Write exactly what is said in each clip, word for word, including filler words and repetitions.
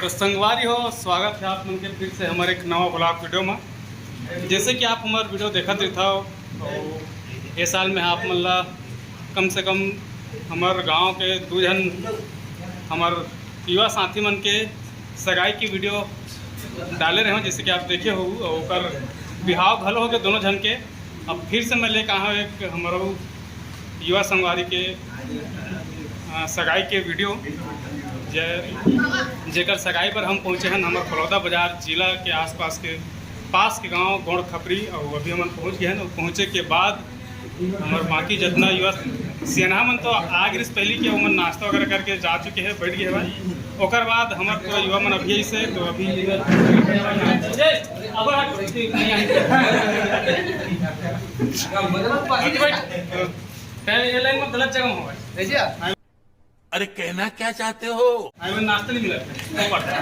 तो संगवारी हो, स्वागत है आप मन के फिर से हमर एक नवा vlog video में। जैसे कि आप हमर video देखत रहिथव, तो ये साल में आप मन ला कम से कम हमर गांव के दू झन हमर युवा साथी मन के सगाई की video डाले रहे हो, जैसे कि आप देखे हो, और ओकर बिहाव घलो हो गए दोनों झन के। अब फिर से मैं लेके आया हूँ एक हमारो युवा संगवारी के, अ, सगाई के video, जे, जेकर सगाई पर हम पहुँचे हैं हमर फलौदा बाजार जिला के आसपास के पास के गांव गोड़ खपरी। और अभी हम पहुँच गए हैं, और पहुँचे के बाद हमर बाकी जितना युवा सियाना मन तो आ गिरिस पहली के, ओमन नाश्ता वगैरह करके जा चुके हैं, बैठ गए हैं। ओकर बाद हमर तो युवा मन अभी से तो अभी पहले ये लाइन में गलत जगह में हो। अरे, कहना क्या चाहते हो? अरे, नाश्ता नहीं मिला। वो पड़ता है।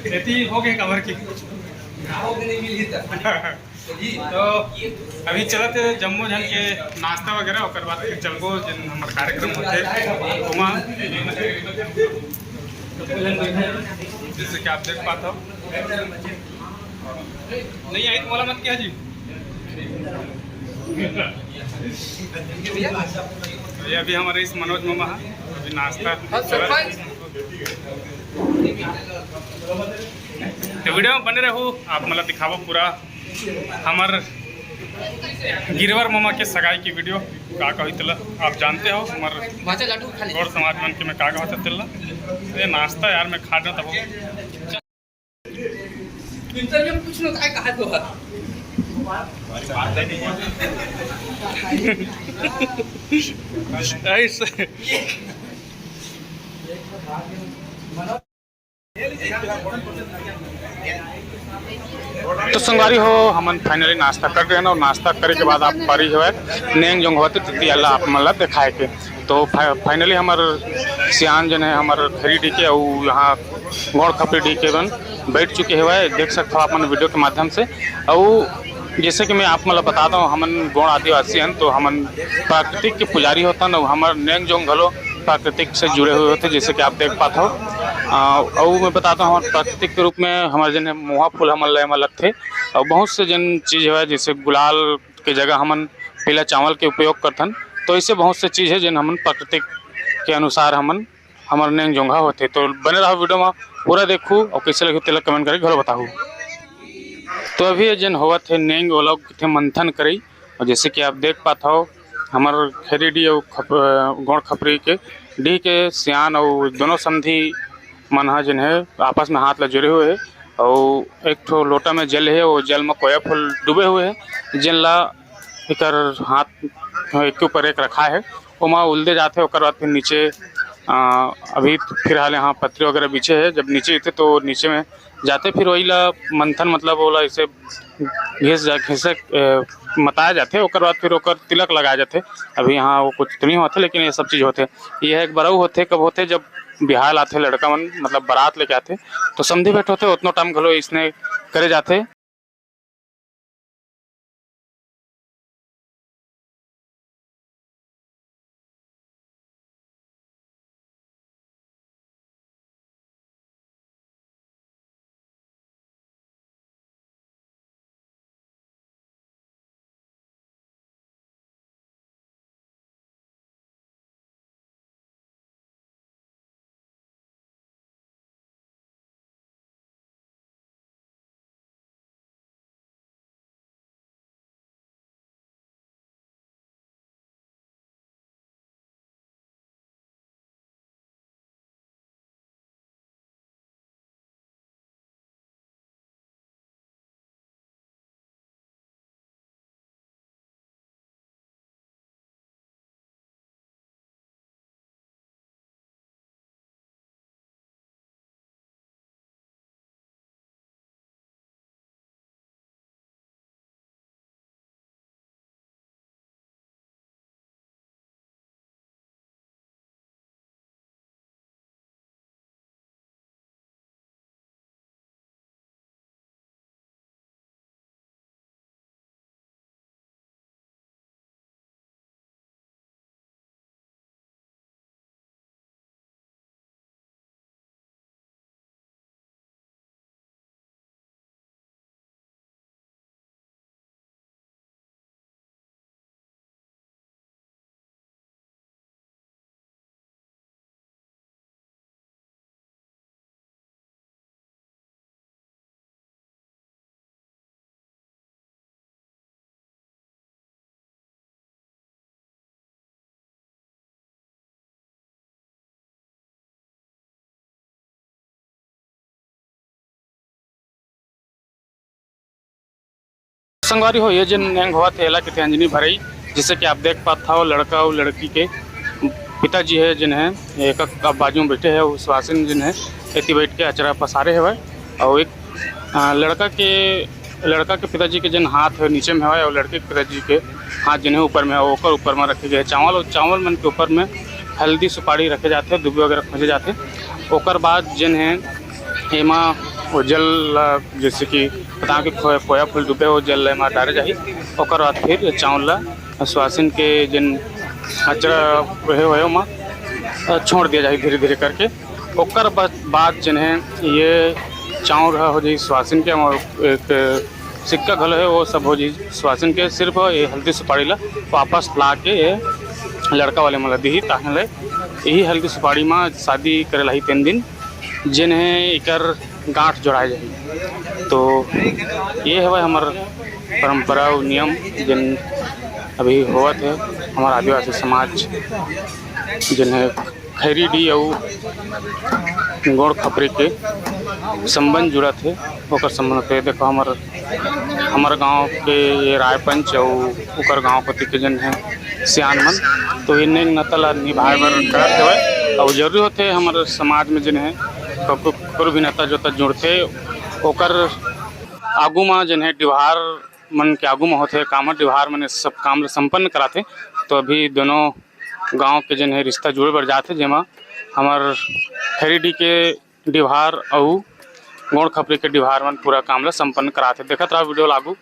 खेती हो गए कवर की। तो अभी चलत हे जम्मो झन के नाश्ता वगैरह, ओकर बाद फिर चलबो, जिन हमर कार्यक्रम होथे ओमा। जैसे कि आप देख पात हो, नहीं आई तो बोला मत क्या जी। तो ये अभी हमारे इस मनोज मामा है, अभी नाश्ता। तो video में बने रहू, आप मतलब दिखावा पूरा हमर गिरवर मामा के सगाई की video। का कही तेला आप जानते हो, हमर गोड़ समाज मन के मैं का कहत तेला। ये नाश्ता यार मैं खा जाता हूँ। इंटरव्यू में पूछ लो, काय कहा तो है। ऐसे। तो संगवारी हो, हमन finally नाश्ता कर रहे हैं और नाश्ता करे के बाद आप पारी जो है नेंग जोंग होते तितिया ला आप मन ला दिखाए के। तो फा-, finally हमर सियान जन है, हमर खरी डी के, अउ यहाँ गोड़ खपरी डी के बन बैठ चुके हवय, देख सकत हो आप मन video के माध्यम से। अउ जैसे कि मैं आप मन ला बता दूं, हमन गोंड आदिवासी हन, तो हमन प्राकृतिक के पुजारी होथन, अउ हमर नेंग जोंग घलो प्राकृतिक से जुड़े हुए होथे, जैसे कि आप देख पात हो। अ, अउ मैं बता दूं, हमर प्राकृतिक के रूप में हमर जन मुहा फूल हमन ला एमा लगथे, अउ बहुत से जन चीज हवय, जैसे गुलाल के जगह हमन पीला चावल के उपयोग करथन। तो ऐसे बहुत से चीज है, जिन हमन प्राकृतिक के अनुसार हमन, हमर नेंग जोंघा होथे। तो बने रहो video में, पूरा देखू और कैसे लगे तेला comment करके घलो बताहू। तो अभी ये जन होवत है नेंग, ओला कथे मंथन करई। और जैसे कि आप देख पात हो, हमर खरी डी और खप-, गोड़ खपरी के डी के सियान और दोनों समधी मन ह जेन हे आपस में हाथ ला जोड़े हुए हे और एक ठो लोटा में जल हे, वो जल में कोया फूल डूबे हुए हे, जेन ला एकर हाथ एक के ऊपर एक रखा हे, ओमा उलदे जाथे। ओकर बाद फिर नीचे, अ, अभी फिलहाल यहाँ पतरी वगैरह बिछे हे, जब नीचे गिरथे तो नीचे में जाथे, फिर वही ला मंथन, मतलब ओला ऐसे घिस जा, घिसे, अ, मताया जाथे, ओकर बाद फिर ओकर तिलक लगाया जाथे। अभी यहाँ वो कुछ तो नहीं होथे, लेकिन ये सब चीज़ होथे। ये एक बरऊ होथे, कब होथे, जब बिहाव आथे, लड़का मन मतलब बारात लेके आथे, तो समधी भेंट होथे, उतनो टाइम घलो इसने करे जाथे। संगवारी हो, ये जेन नेंग होवत हे, एला कथे अंजनी भरई। जैसे कि आप देख पात हव, लड़का अउ लड़की के पिताजी हे, जेन हे एक, अब बाजू में बैठे हे, उ सुवासिन जेन हे एती बैठ के अचरा पसारे हवय। अउ एक, अ, लड़का के, लड़का के पिताजी के जेन हाथ हे नीचे में हवय, अउ लड़के के पिताजी के हाथ जेन हे ऊपर में हवय, ओकर ऊपर में रखे गए चावल, अउ चावल मन के ऊपर में हल्दी सुपारी रखे जाथे, दुबे वगैरह खोजे जाथे। ओकर बाद जेन हे एमा वो जल ला, जैसे कि पता के खो-, खोया फूल दुबे, वो जल ला एमा डारे जाही। ओकर बाद फिर चावल ला सुवासिन के जेन अचरा रहे होए ओमा, अ, छोड़ दिया जाही धीरे-धीरे करके। ओकर बा-, बाद जेन हे ये चाउर ह हो जाही सुवासिन के, अउ एक सिक्का घलो हे, वो सब हो जाही सुवासिन के। सिर्फ ये हल्दी सुपारी ला वापस ला के ये लड़का वाले मन ला दिही, ताहले यही हल्दी सुपारी मा शादी करे लाही तेन दिन जेन हे एकर गांठ जोड़ाए जाही। तो ये हवय हमर परंपरा अउ नियम, जेन अभी होवत हे। हमर आदिवासी समाज जेन हे खैरी डी अउ गोड़ खपरी के संबंध जुड़त हे, ओकर संबंध पे देखो हमर, हमर गांव के ये राय पंच अउ ओकर गांव कोती के जेन हे सियान मन, तो ये नेंग नता ला निभाए बर करत हवय। अउ जरूरी होथे हमर समाज में जेन हे ककरो, ककरो भी नता जोता जुड़थे, ओकर आगू मा जेन हे डिवहार मन के आगू मा होथे, कामर डिवहार मन सब काम ल संपन्न कराथे। तो अभी दोनों गांव के जेन हे रिश्ता जुड़े बर जाथे, जेमा हमर खैरी डी के डिवहार अउ गोड़ खपरी के डिवहार मन पूरा काम ल संपन्न कराथे। देखत रहा वीडियो ल आगू।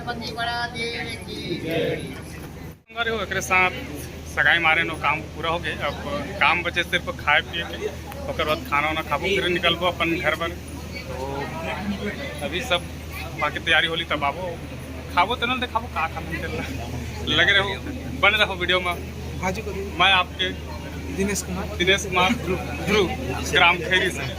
पति बड़ा देव की। अरे वो एकरे साथ सगाई मारे नो काम पूरा हो गए। अब काम बचे सिर्फ खाए पिए के, ओकर बाद खाना वाना खाबो, फिर निकलबो अपन घर बर। तो अभी सब बाकी तैयारी होली तब आबो, खाबो तेनो देखाबो का खाना निकलना। लगे रहो, बने रहो वीडियो में। भाजी को दे। मैं आपके दिनेश कुमार। दिनेश कुमार ध्रुव, ध्रुव, ग्राम खैरी से।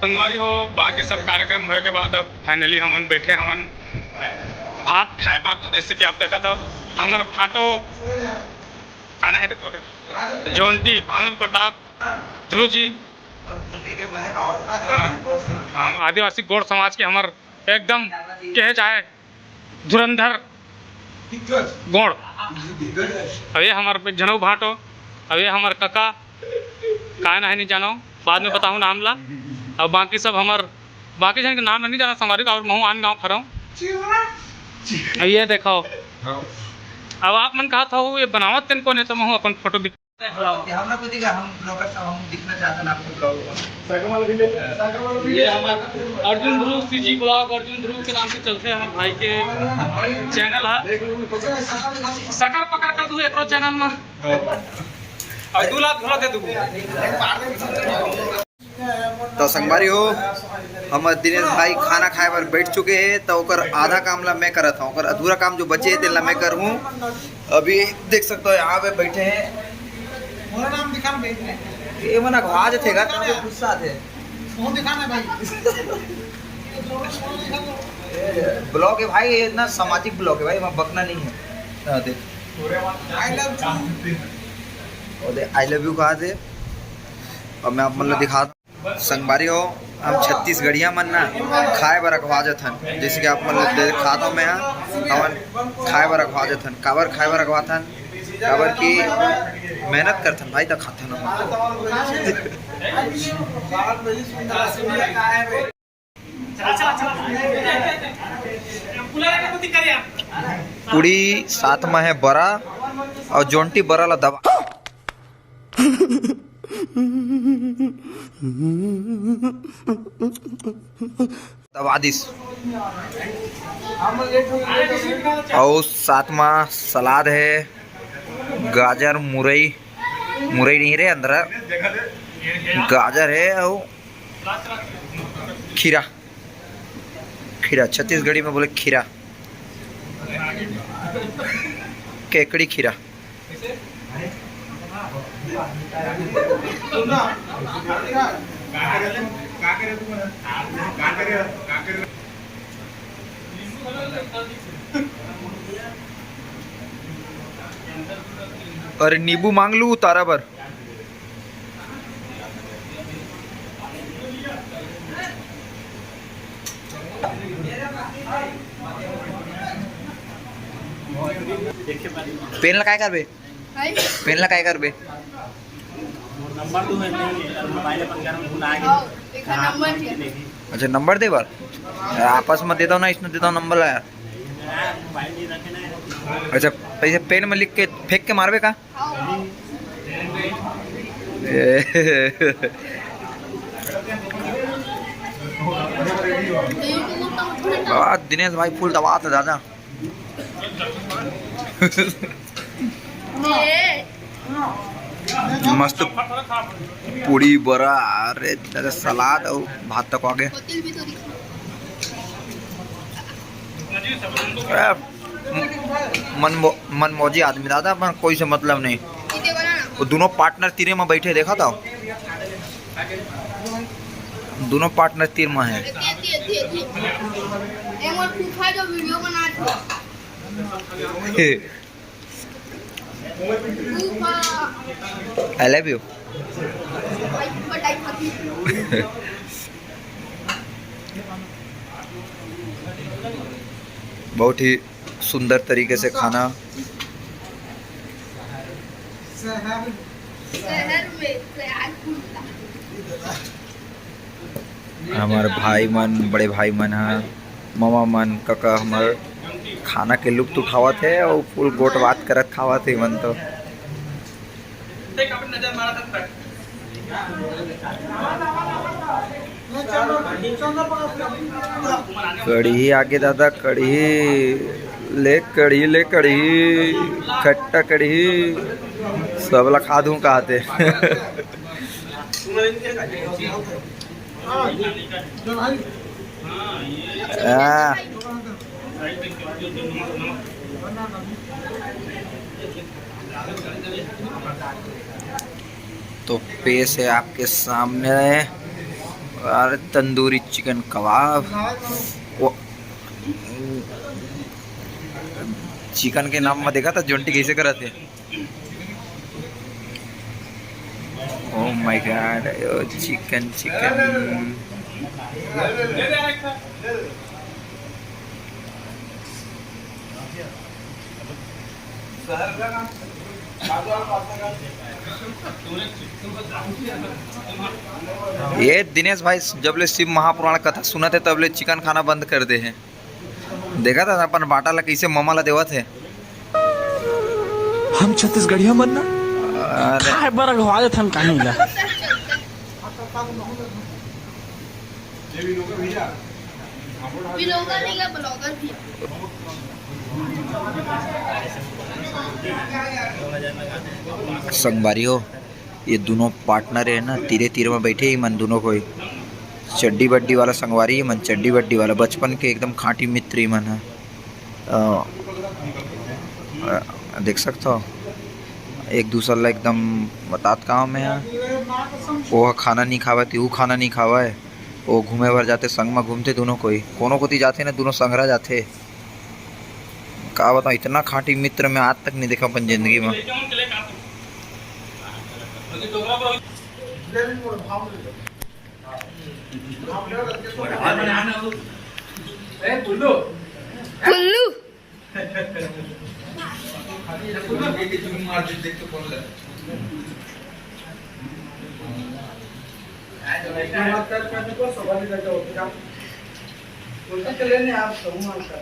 संगवारी हो, बाकी सब कार्यक्रम होए के बाद अब finally हमन बैठे हवन भात खाए बर। जैसे कि आप देखत हो, हमर भाटो खाना है, जोंटी, भानु प्रताप, ध्रुव जी, आदिवासी गोंड़ समाज के हमर एकदम कहे जाए धुरंधर गोंड़। अब ये हमर जनऊ भाटो, अब ये हमर कका, काय नाहीं नहीं जानो, बाद में बताहूँ नाम ला। अब बाकी सब हमर, बाकी जन के नाम नहीं जाना संगवारी, और महू आन गाँव खरव। अब ये देखो, अब आप मन कहत हो ये बनावत तेन कोन है, तो महू अपन फोटो दिख- हमरा को दिखा, हम ब्लॉगर साहब, हम दिखना चाहते हैं आपके ब्लॉग में। ये हमारे अर्जुन ध्रुव सीजी ब्लॉग, अर्जुन ध्रुव के नाम से चलते हैं हमारे भाई के चैनल है। सकर पकड़ कर तू एकरो चैनल में। और दू लाख घोड़ा दे दूँ। तो संगवारी हो, हमर दिनेश भाई खाना खाए बर बैठ चुके हैं, तो ओकर आधा काम ला मैं करत हूँ, ओकर अधूरा काम जो बचे है, तेला मैं करहूँ। अभी देख सकते हो, यहाँ पे बैठे हैं। मोला नाम दिखा, बैठ रहे हैं। ये मन अघवा जथे गा, तब गुस्सा आथे। फोन दिखा ना भाई। ब्लॉग है भाई, ये इतना सामाजिक ब्लॉग है भाई, वहाँ बकना नहीं है। हाँ, देख। I love you। और देख, I love you कहा थे। अब मैं आप मन ला दिखा संगवारी हो, हम छत्तीसगढ़िया मन ना खाए बर अघवा जथन, जैसे कि आप मन ल देखात हव मैं हा, हमन खाए बर अघवा जथन। काबर खाए बर अघवाथन? काबर कि मेहनत करथन भाई, त खाथन हमन। पूड़ी साथ में है बरा, और जोंटी बरा ला दबा दबा दिस। और साथ में सलाद है, गाजर, मुरई, मुरई नहीं रे अंदर, गाजर है और खीरा। खीरा छत्तीसगढ़ी में बोले खीरा, केकड़ी खीरा। अरे नींबू मांग लू उतारा बर। पेन ला काय करबे? पेन ला काय करबे? अच्छा, नंबर दे बर। आपस में देता हूँ ना, इसने देता हूँ नंबर ला यार। अच्छा, पैसे पेन में लिख के फेंक के मारबे का? दिनेश भाई फुल दबात है दादा। मस्त पूड़ी बरा, अरे दादा, सलाद और भात तक आगे। मन मो-, मन मौजी आदमी दादा, अपन कोई से मतलब नहीं। वो दोनों पार्टनर तीरे में बैठे देखा था, दोनों पार्टनर तीर में है। I love you। बहुत ही सुंदर तरीके से खाना। हमारे भाई मन, बड़े भाई मन ह, मामा मन, काका हमर खाना के लुत्फ उठावत हे और फुल गोठ बात करत खावत हे मन तो। कढ़ी आगे दादा, कढ़ी ले, कढ़ी ले, कढ़ी, खट्टा कढ़ी, सब ला खा दूं कहते। हाँ। तो पेश है आपके सामने यार तंदूरी चिकन कबाब। चिकन के नाम में देखा था जोंटी कैसे करत हे। Oh my God, chicken chicken. ये दिनेश भाई जब ले शिव महापुराण कथा सुनत हे तब ले चिकन खाना बंद कर दे हे। देखा था अपन बाटा ला कैसे ममा ला देवत हे। हम छत्तीसगढ़िया मन ना अरे खाए बर अगवा देथन कानी ला। Vlogger नहीं है, blogger भी। संगवारी हो, ये दोनों पार्टनर है ना, तीरे तीरे में बैठे ही मन दोनों कोई। चड्डी बड्डी वाला संगवारी है मन, चड्डी बड्डी वाला, बचपन के एकदम खांटी मित्र ही मन है। अ, अ, देख सकता हो, एक दूसर ला एकदम बतात काम में है। वो खाना नहीं खावा, तेहू खाना नहीं खावा है। वो घूमे बर जाते, संग में घूमते दोनों कोई, कोनो कोती जाते ना, दोनों संगरा जाते। का बताऊं, इतना खांटी मित्र मैं आज तक नहीं देखा अपन जिंदगी में। कुल्लू। मत कर, कर दे, कोई सवाल नहीं करता होता। उल्टा चले नहीं आप, समूह मत कर।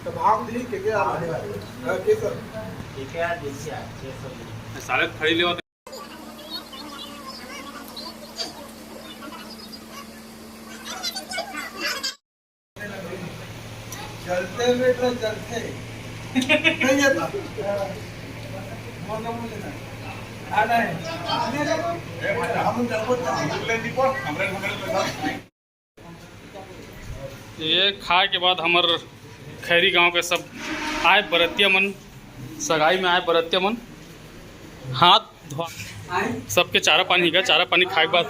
तो भाग दी, के के आ रहा है? हाँ, के सर? साले खड़ी ले चलते बेटा, चलते। नहीं जाता। बोलना, बोलना। आ, नहीं। हम चलबो, चलबो। ये खाए के बाद हमर खैरी गांव के सब आए बरतिया मन, सगाई में आए बरतिया मन हाथ धोआ, सबके चारा पानी हिका, चारा पानी खाए के बाद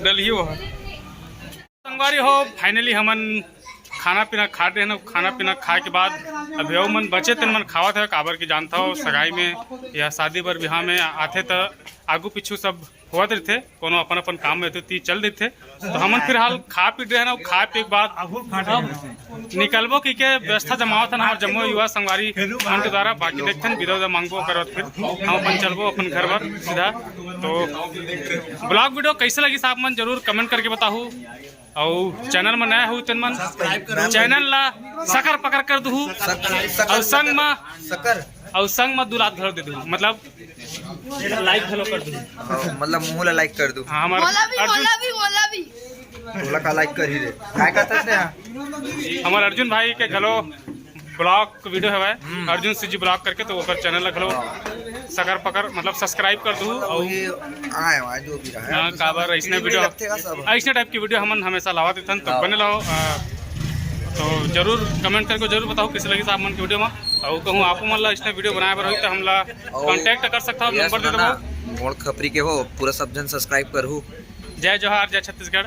डलियो है। संगवारी हो, finally हमन खाना पीना खा रहे हैं। खाना पीना खाए के बाद अभी वो मन बचे तेन मन खावत है, काबर की जानता हो सगाई में या शादी बर बिहाव में आथे तो आगू पीछू सब होवत रहिथे, कोनो अपन अपन काम में तो ती चल देथे। तो हमन फिलहाल खा पी रहे हैं, खा पी के बाद अब निकलबो की के व्यवस्था जमावत हन हमर जम्मो युवा संगवारी मन के द्वारा। बाकी देखथन विदा उदा मांगबो करत फिर हम अपन चलबो अपन घर बर सीधा। तो vlog video कैसे लगी आप मन जरूर comment करके बताहू। अउ channel में नया हो तेन मन channel ला सकर पकर कर दूहू। अउ संग में सकर। अउ संग में दू लात घलो दे दूहू, मतलब like घलो कर दूहू। हाँ, मतलब मुंह ला like कर दू। हाँ, हमर मोला भी, अर्जुन, मोला भी, मोला भी। तोला का like कर ही रे। काय कहत हस रे? हाँ। हमर अर्जुन भाई के घलो vlog video हवय, अर्जुन सीजी vlog करके, तो ओकर channel ला घलो सकर पकर, मतलब subscribe कर दूहू। अउ ये आए, आए जो भी रहा है, हाँ, तो काबर सब ऐसने video video लगथे का सब? ऐसने type की video हमन हमेशा लावत रहिथन, तो हाँ। बने रहो। अ, तो जरूर comment करके जरूर बताओ कैसे लगी आप मन के video में, अउ कहूँ आप मन ला ऐसने video बनाए बर होही तो हमला और contact कर सकता हो, ये number दे सुना देबो। ना, मोर खपरी के हो, पूरा सब जन subscribe करहू। जय जोहार, जय छत्तीसगढ़।